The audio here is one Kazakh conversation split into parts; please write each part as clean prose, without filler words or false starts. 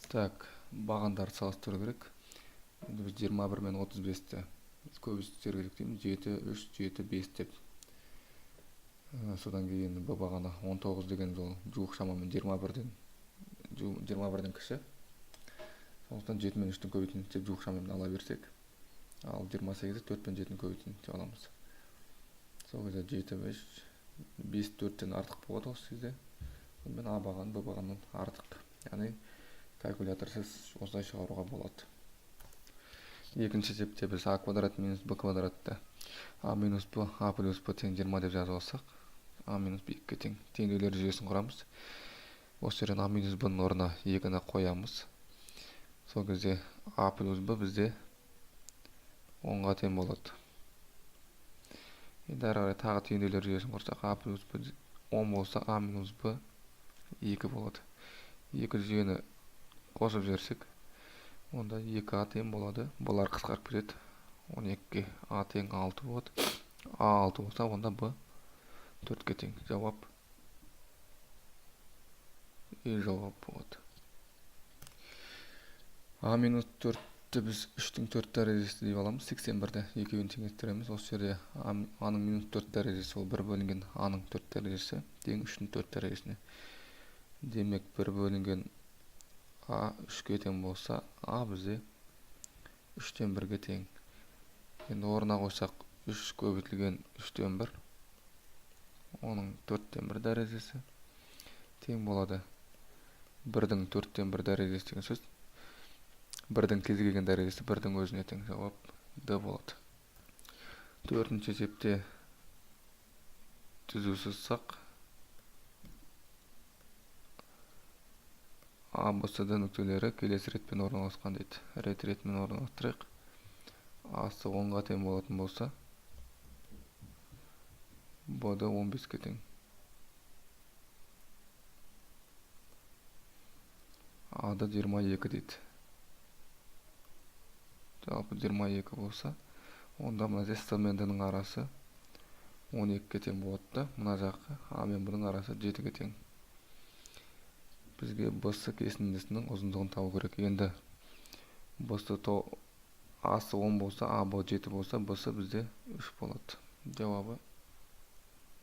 Так, бағандарды салыстыру керек. Енді біз 21 мен 35-ті көбістерге жүктейміз. 7, 3, 7, 5 деп. Содан кейін Б бағаны 19 деген ол жуық шамамен 21-ден кіші. Сондықтан 7 мен 3-тің көбейтіндісі деп жуық шамамен ала берсек, ал 28-ді 4 пен 7-нің көбейтіндісі деп аламыз. Сол кезде 7, 3, 5, 4-тен артық болады осы кезде. Сонымен А бағаны Б бағанынан артық. Яғни калькуляторсыз осылай шығаруға болады. Екінші есепте біз А квадрат минус Б квадратты А минус Б, А плюс Б тең 20 деп жазып алсақ, А минус Б 2-ге тең. Теңдеулер жүйесін құрамыз. Осы жерден А минус Б-ның орнына 2-ні қоямыз. Сол кезде А плюс Б бізде 10-ға тең болады. Енді әрі қарай тағы теңдеулер жүйесін құрсақ, А плюс Б 10 болса, А минус Б 2 болады. Екі жүйені қосып жіберсек, онда 2 А тең болады. Бұлар қысқарып кетеді. 12-ге А тең 6 болады. А 6 болса, онда Б 4-ке тең. Жауап И жауап болады. А минус 4-ті біз 3-тің 4 дәрежесі деп аламыз. 81-ді екеуін теңестіреміз. Осы жерде А-ның минус 4 дәрежесі ол 1 бөлінген А-ның 4 дәрежесі тең 3-тің 4 дәрежесіне. Демек 1 бөлінген А 3-ке тең болса, А бізде 3-тен 1-ге тең. Енді орнына қойсақ, 3 көбейтілген 3-тен 1, оның 4-тен 1 дәрежесі тең болады. 1-дің 4-тен 1 дәрежесі деген сөз 1-дің кез келген дәрежесі 1-дің өзіне тең. Жауап Д болады. Төртінші есепте түзу сызсақ, А, Б, С, Д нүктелері келесі ретпен орналасқан дейді. Рет ретімен орналастырайық. А, С 10-ға тең болатын болса, Б, Д 15-ке тең. А, Д 22 дейді. Жалпы 22 болса, онда мына жерде С мен Д-ның арасы 12-ге тең болады да, мына жаққа А мен Б-ның арасы 7-ге тең. Бізге Б С кесіндісінің ұзындығын табу керек. Енді Б С А С 10 болса, А Б 7 болса, Б С бізде 3 болады. Жауабы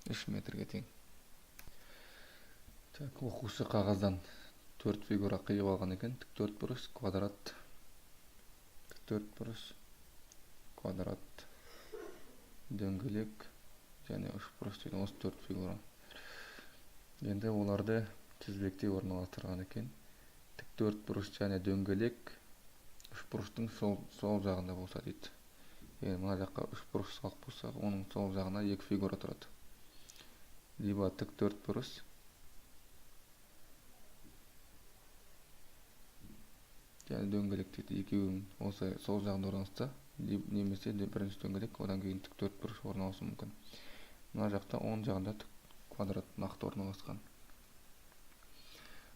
3 метрге тең. Так, оқушы қағаздан 4 фигура қиып алған екен. Тік төрт бұрыш, квадрат, тік төрт бұрыш, квадрат, дөңгелек және үш бұрыш деген осы 4 фигура. Енді оларды тізбектей орналастырған екен. Тік төрт бұрыш және дөңгелек үш бұрыштың сол жағында болса дейді. Енді мына жаққа үш бұрыш салып қойсақ, оның сол жағына екі фигура тұрады. Либо тік төрт бұрыш, және дөңгелек дейді. Екеуінің осы сол жағында орналасса, немесе бірінші дөңгелек, одан кейін тік төрт бұрыш орналасуы мүмкін. Мына жақта оң жағында тік квадрат нақты орналасқан.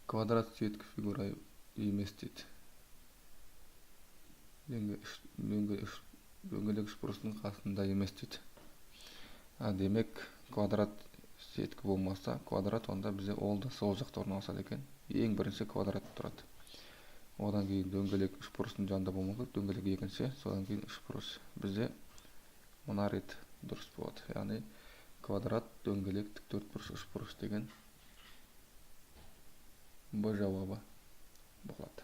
Квадрат сеткі фигура емес дейді. Дөңгелек үшбұрыштың қасында емес дейді. Демек, квадрат сеткі болмаса, квадрат онда бізде ол да сол жақта орналасады екен. Ең бірінші квадрат тұрады. Одан кейін дөңгелек үшбұрыштың жанында болмау керек, дөңгелек екінші, содан кейін үшбұрыш. Бізде мына рет дұрыс болады. Яғни квадрат, дөңгелек, тік төртбұрыш, үшбұрыш деген Б жауабы болады.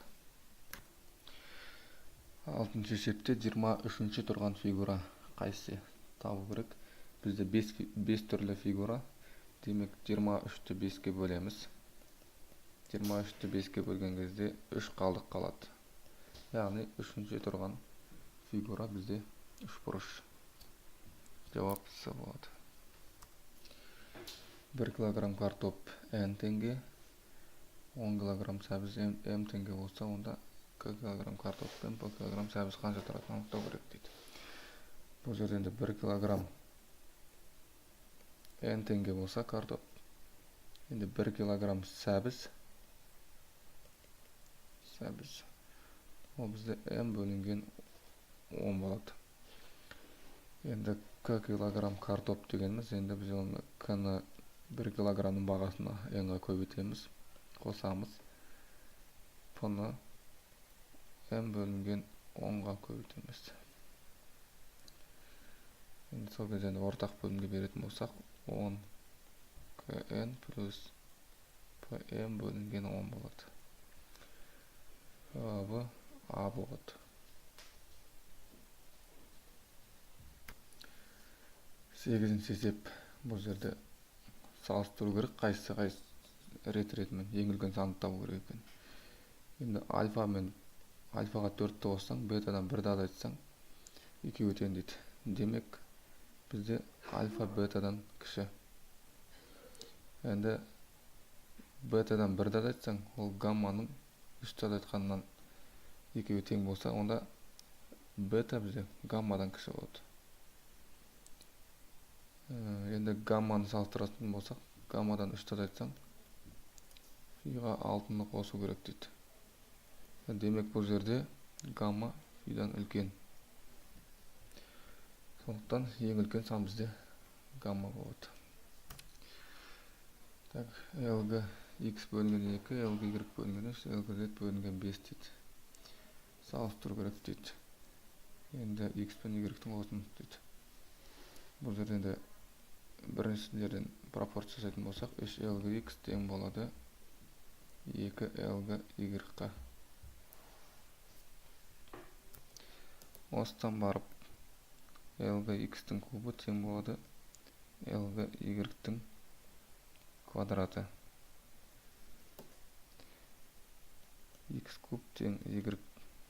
Алтыншы есепте 23-ші тұрған фигура қайсысы табу керек? Бізде 5 түрлі фигура. Демек, 23-ті 5-ке бөлеміз. 23-ті 5-ке бөлген кезде 3 қалдық қалады. Яғни 3-ші тұрған фигура бізде үшбұрыш. Жауап С болады. 1 килограмм картоп N теңге, 10 килограмм сәбіз М теңге болса, онда К килограмм картоп пен П килограмм сәбіз қанша тұратынын анықтау керек дейді. Бұл жерде енді 1 килограмм N теңге болса картоп, енді 1 килограмм сәбіз ол бізде М бөлінген 10 болады. Енді К килограмм картоп дегеніміз, енді біз оны К-ны 1 килограммның бағасына Н-ға көбейтеміз, қосамыз. П-ны М бөлінген 10-ға көбейтеміз. Енді сол кезде ортақ бөлімге беретін болсақ, 10 КН плюс ПМ бөлінген 10 болады. Жауабы А болады. 8-ші есеп. Бұл жерде салыстыру керек, қайсысы қайсы рет ретімен ең үлкен санды табу керек екен. Енді альфа мен альфаға 4-ті қоссаң, бетадан 1-ді азайтсаң, екеуі тең дейді. Демек, бізде альфа бетадан кіші. Енді бетадан 1-ді азайтсаң, ол гамманың 3-ті азайтқанынан екеуі тең болса, онда бета бізде гаммадан кіші болады. Енді гамманы салыстыратын болсақ, гаммадан 3-ті азайтсаң, фиға 6-ны қосу керек дейді. Демек, бұл жерде гамма фидан үлкен. Сондықтан ең үлкен сан бізде гамма болады. Так, LG X бөлінген 2, LG Y бөлінген 3, LG Z бөлінген 5 дейді. Салыстыру керек дейді. Енді X пен Y-тің қосындысы дейді. Бұл жерде енді бірінші жерден пропорция жасайтын болсақ, 3 LG X тең болады 2 LG Y-қа. Осыдан барып LG X-тің кубы тең болады LG Y-тің квадраты. X куб тең Y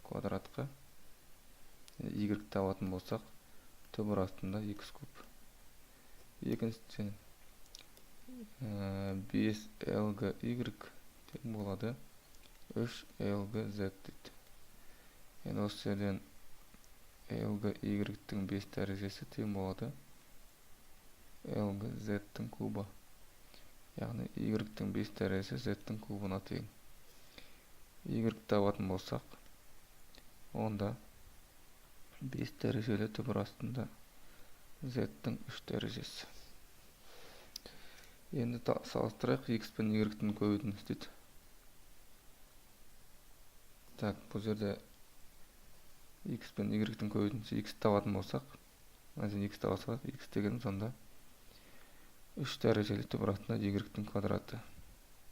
квадратқа. Y табатын болсақ, түбір астында X куб. Екіншіден 5 LG Y тең болады 3 LG Z дейді. Енді осы жерден LG Y-тің 5 дәрежесі тең болады LG Z-тің кубы. Яғни Y-тің 5 дәрежесі Z-тің кубына тең. Y табатын болсақ, онда 5 дәрежелі түбір астында Z-тің 3 дәрежесі. Енді салыстырайық, X пен Y-тің көбейтіндісі дейді. Так, бұл жерде X пен Y-тің көбейтіндісі X табатын болсақ, мәселен X табасақ, X дегеніміз сонда 3 дәрежелі түбір астында Y-тің квадраты.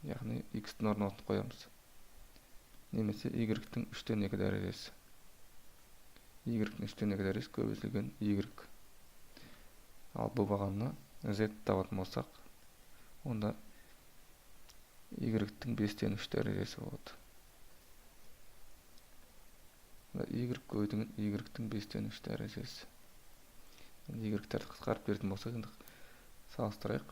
Яғни X-тің орнына осыны қоямыз. Немесе Y-тің 3-тен 2 дәрежесі. Y-тің 3-тен 2 дәрежесі көбейтілген Y. Ал бұл бағанына Z табатын болсақ, онда Y-тің 5-тен 3 дәрежесі болады. Y көбейтілген Y-тің 5-тен 3 дәрежесі. Енді Y-терді қысқартып беретін болсақ, енді салыстырайық.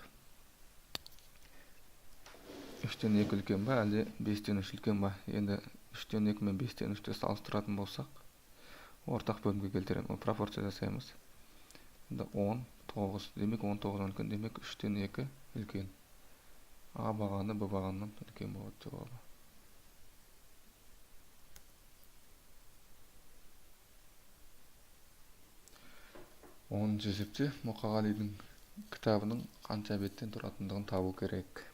3-тен 2 үлкен ба, әлде 5-тен 3 үлкен ба? Енді 3-тен 2 мен 5-тен 3-ті салыстыратын болсақ, ортақ бөлімге келтіреміз, пропорция жасаймыз. Енді 10, 9, демек 19-дан үлкен, демек 3-тен 2 үлкен. А бағаны Б бағанынан үлкен болады жауабы. Оныншы есепте Мұқағалидың кітабының қанша беттен тұратындығын табу керек.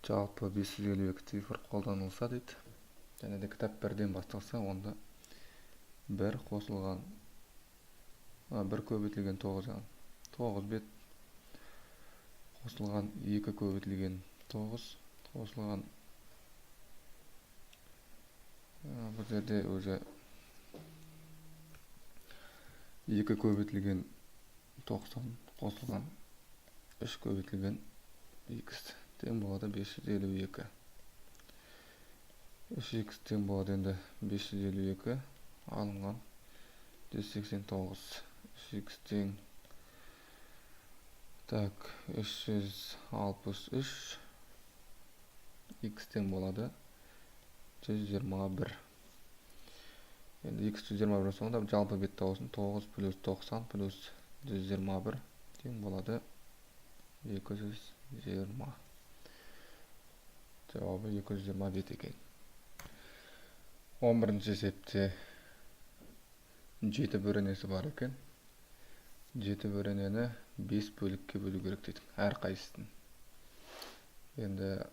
Жалпы 552 цифр қолданылса дейді. Және де кітап бірден басталса, онда 1 қосылған, 1 көбейтілген 9, яғни 9 бет қосылған 2 көбейтілген 9 қосылған, бұл жерде уже 2 көбейтілген 90 қосылған 3 көбейтілген x тең болады 552. 3x тең болады енді 552 алынған 189. 3x тең, так, 363, x тең болады 121. Енді x 121 соңында жалпы бет табылсын 9 плюс 90 плюс 121 тең болады 220. Жауабы 220 бет екен. 11-ші есепте 7 бөренесі бар екен. 7 бөренені 5 бөлікке бөлу керек дейді, әрқайсысын. Енді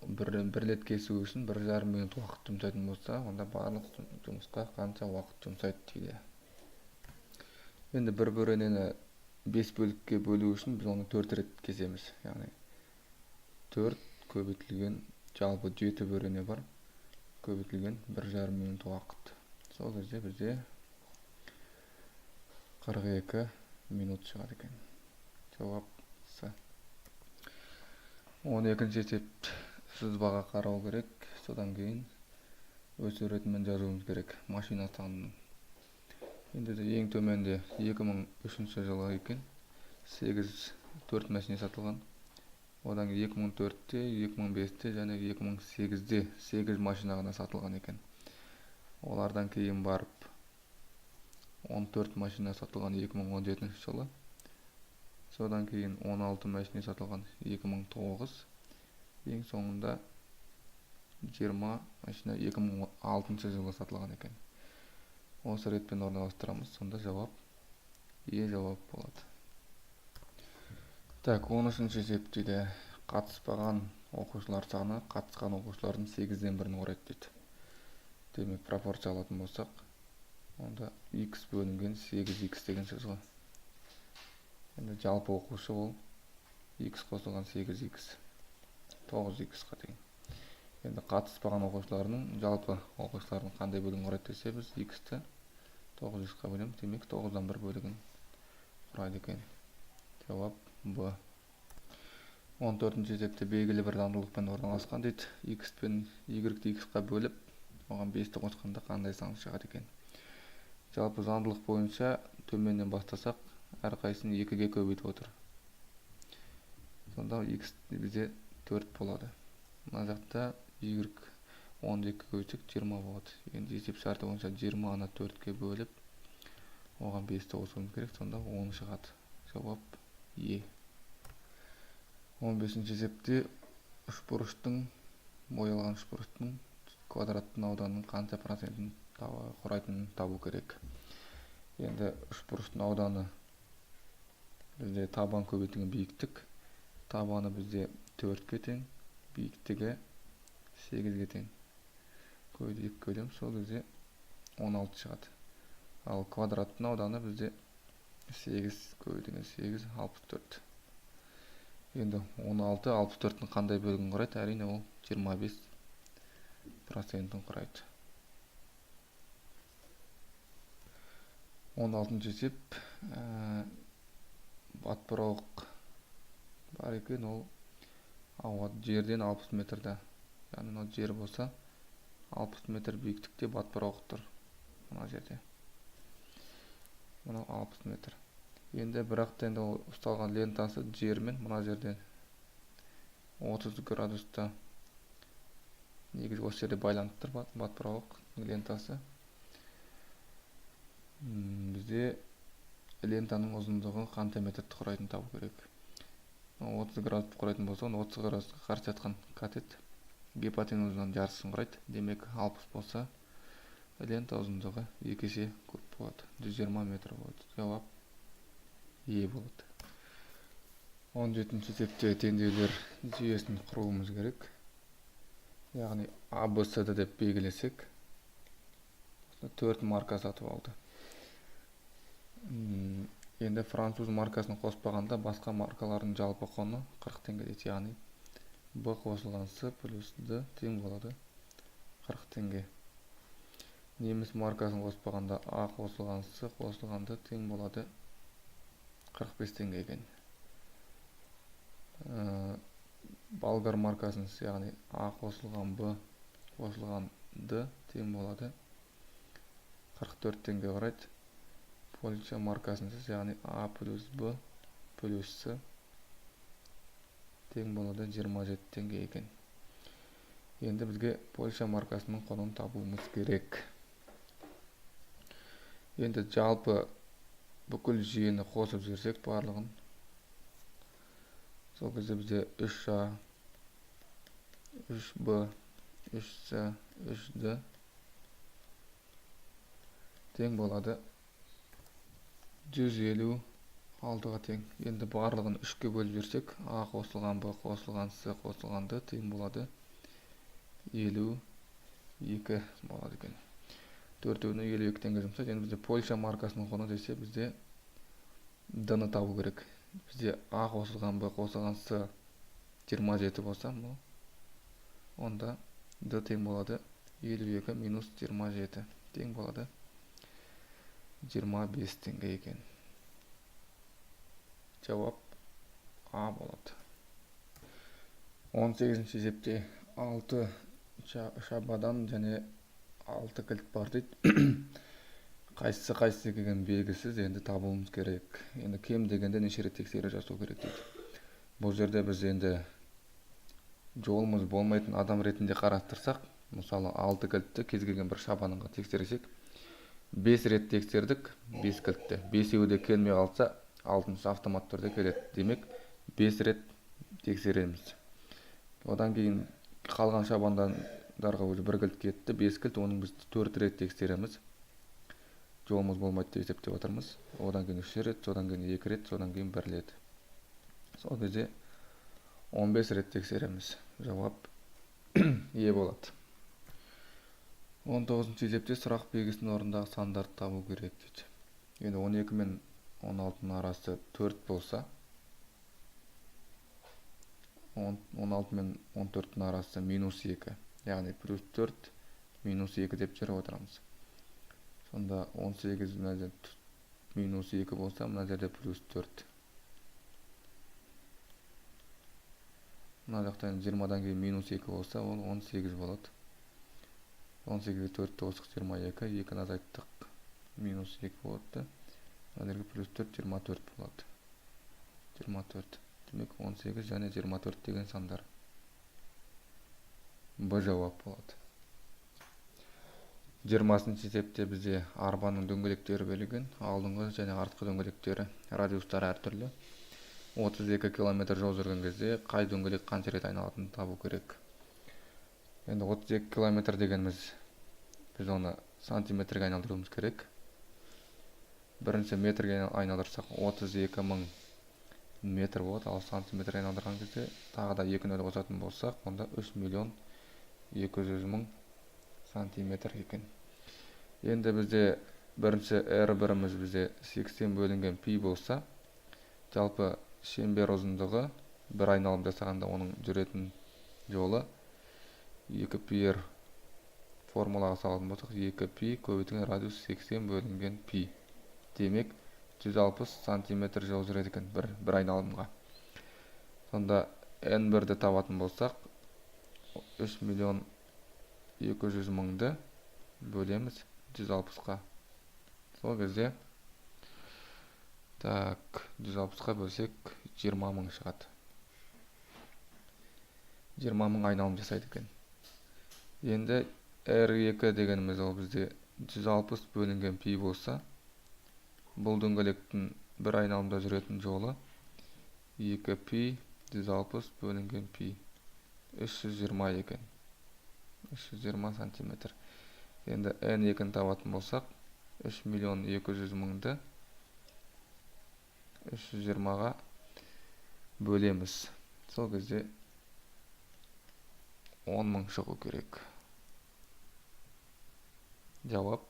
бір рет кесу үшін 1,5 минут уақыт жұмсайтын болса, онда барлық жұмысқа қанша уақыт жұмсайды дейді. Енді бір бөренені 5 бөлікке бөлу үшін біз оны 4 рет кесеміз. Яғни 4 көбейтілген жалпы 7 бөрене бар, көбейтілген 1,5 минут уақыт. Сол кезде бізде 42 минут шығады екен. Жауап С. 12-ші есеп сызбаға қарау керек, содан кейін өз суретімен жазуымыз керек машина санының. Енді ең төменде 2003 жылы екен, 8-4 машина сатылған. Одан 2004-те, 2005-те және 2008-де 8 машина ғана сатылған екен. Олардан кейін барып 14 машина сатылған 2017 жылы. Содан кейін 16 машина сатылған 2009. Ең соңында 20 машина 2006 жылы сатылған екен. Осы ретпен орналастырамыз, сонда жауап Е жауап болады. Так, 13-ші есеп дейді. Қатыспаған оқушылар саны қатысқан оқушылардың 1/8-ін құрайды дейді. Демек, пропорция алатын болсақ, онда x бөлінген 8x деген сөз ғой. Енді жалпы оқушы ол x қосылған 8x, 9x-қа тең. Енді қатыспаған оқушылардың жалпы оқушылардың қандай бөлігін құрайды десе, біз x-ті 9x-қа бөлеміз. Демек, 1/9 бөлігін құрайды екен. Жауап Б. 14-ші есепте белгілі бір заңдылықпен орналасқан дейді. X пен y-ті x-қа бөліп, оған 5-ті қосқанда қандай сан шығады екен? Жалпы заңдылық бойынша төменнен бастасақ, әрқайсысын 2-ге көбейтіп отыр. Сонда x бізде 4 болады. Мына жақта y 10-ды 2-ге көбейтсек 20 болады. Енді есеп шарты бойынша 20-ны 4-ке бөліп, оған 5-ті қосуымыз керек, сонда 10 шығады. Жауап Е. 15-ші есепте үшбұрыштың, боялған үшбұрыштың квадраттың ауданының қанша процентін құрайтынын табу керек. Енді үшбұрыштың ауданы бізде табан көбейтілген биіктік. Табаны бізде 4-ке тең, биіктігі 8-ге тең. Көбейтіп 2-ге бөлеміз, сол кезде 16 шығады. Ал квадраттың ауданы бізде 8 көбейтілген 8, 64. Енді 16 64-тің қандай бөлігін құрайды? Әрине, ол 25%-ін құрайды. 16-шы есеп батпырауық бар екен, ол ауа жерден 60 метрда. Яғни мынау жер болса, 60 метр биіктікте батпырауық тұр. Мына жерде. Мынау 60 метр. Енді бірақ та енді ол ұсталған лентасы жермен мына жерден 30 градуста негізі осы жерде байланып тұр батпырауық лентасы. Бізде лентаның ұзындығы қанша метрді құрайтынын табу керек. 30 градусты құрайтын болса, оны 30 градусқа қарсы жатқан катет гипотенузаның жартысын құрайды. Демек, 60 болса, лента ұзындығы 2 есе көп болады. 120 метр болады. Жауап Е болады. 17-ші есепте теңдеулер жүйесін құруымыз керек. Яғни А, Б, С, Д деп белгілесек, 4 марка сатып алды. Енді француз маркасын қоспағанда басқа маркалардың жалпы құны 40 теңге дейді. Яғни Б қосылған С плюс Д тең болады 40 теңге. Неміс маркасын қоспағанда А қосылған С қосылған Д тең болады 45 теңге екен. Болгар маркасын, яғни А қосылған Б қосылған Д тең болады 44 теңге құрайды. Польша маркасын, яғни А плюс Б плюс С тең болады 27 теңге екен. Енді бізге Польша маркасының құнын табуымыз керек. Енді жалпы бүкіл жүйені қосып жіберсек барлығын, сол кезде бізде 3А, 3Б, 3С, 3Д тең болады 156 6-ға тең. Енді барлығын 3-ке бөліп жіберсек, А қосылған Б қосылған С қосылған Д тең болады 52 болады екен. Төртеуіне 52 теңге жұмсайды. Енді бізде Польша маркасының құны десе, бізде Д-ны табу керек. Бізде А қосылған Б қосылған С 27 болса, онда Д тең болады 52 минус 27 тең болады 25 теңге екен. Жауап А болады. 18-ші есепте 6 шабадан және 6 кілт бар дейді. Қайсысы қайсысы екені белгісіз, енді табуымыз керек. Енді кем дегенде неше рет тексеру жасау керек дейді. Бұл жерде біз енді жолымыз болмайтын адам ретінде қарастырсақ, мысалы 6 кілтті кез келген бір шабаныңға тексерсек, 5 рет тексердік, 5 кілтті. 5-еуі де келмей қалса, 6-шы автомат түрде келеді. Демек, 5 рет тексереміз. Одан кейін қалған шабандарға уже бір кілт кетті, 5 кілт, оның біз 4 рет тексереміз. Жолымыз болмайды деп есептеп отырмыз. Одан кейін 3 рет, содан кейін 2 рет, содан кейін 1 рет. Сол кезде 15 рет тексереміз. Жауап Е болады. 19-шы есепте сұрақ белгісінің орнындағы сандарды табу керек дейді. Енді 12 мен 16-ның арасы 4 болса, 16 мен 14-тің арасы минус 2, яғни плюс 4 минус 2 деп жүріп отырамыз. Сонда 18 мына жерде минус 2 болса, мына жерде плюс 4. Мына жақта енді 20-дан кейін минус 2 болса, ол 18 болады. 18-ге 4-ті қостық, 22, 2-ні азайттық, минус 2 болады. Мына жерге плюс 4, 24 болады. 24. Демек, 18 және 24 деген сандар. Б жауап болады. 20-шы есепте бізде арбаның дөңгелектері берілген, алдыңғы және артқы дөңгелектері, радиустары әртүрлі. 32 километр жол жүрген кезде қай дөңгелек қанша рет айналатынын табу керек. Енді 32 километр дегеніміз, біз оны сантиметрге айналдыруымыз керек. Бірінші метрге айналдырсақ 32 мың метр болады, ал сантиметрге айналдырған кезде тағы да 2 нөл қосатын болсақ, онда 3 миллион 200 мың сантиметр екен. Енді бізде бірінші R біріміз бізде 80 бөлінген пи болса, жалпы шеңбер ұзындығы бір айналым жасағанда оның жүретін жолы 2 пи r формулаға салатын болсақ, 2 пи көбейтілген радиус 80 бөлінген пи. Демек, 160 сантиметр жол жүреді екен бір айналымға. Сонда N бірді табатын болсақ, 3 миллион 200 мыңды бөлеміз 160-қа. Сол кезде 160-қа бөлсек 20 мың шығады. 20 мың айналым жасайды екен. Енді R2 дегеніміз ол бізде 160 бөлінген пи болса, бұл дөңгелектің бір айналымда жүретін жолы 2 пи 160 бөлінген пи 320 екен. 320 сантиметр. Енді N екіні табатын болсақ, 3 миллион 200 мыңды 320-ға бөлеміз. Сол кезде 10 мың шығу керек. Жауап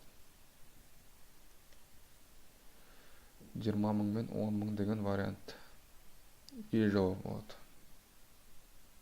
20 мың мен 10 мың деген вариант. Е жауап болады.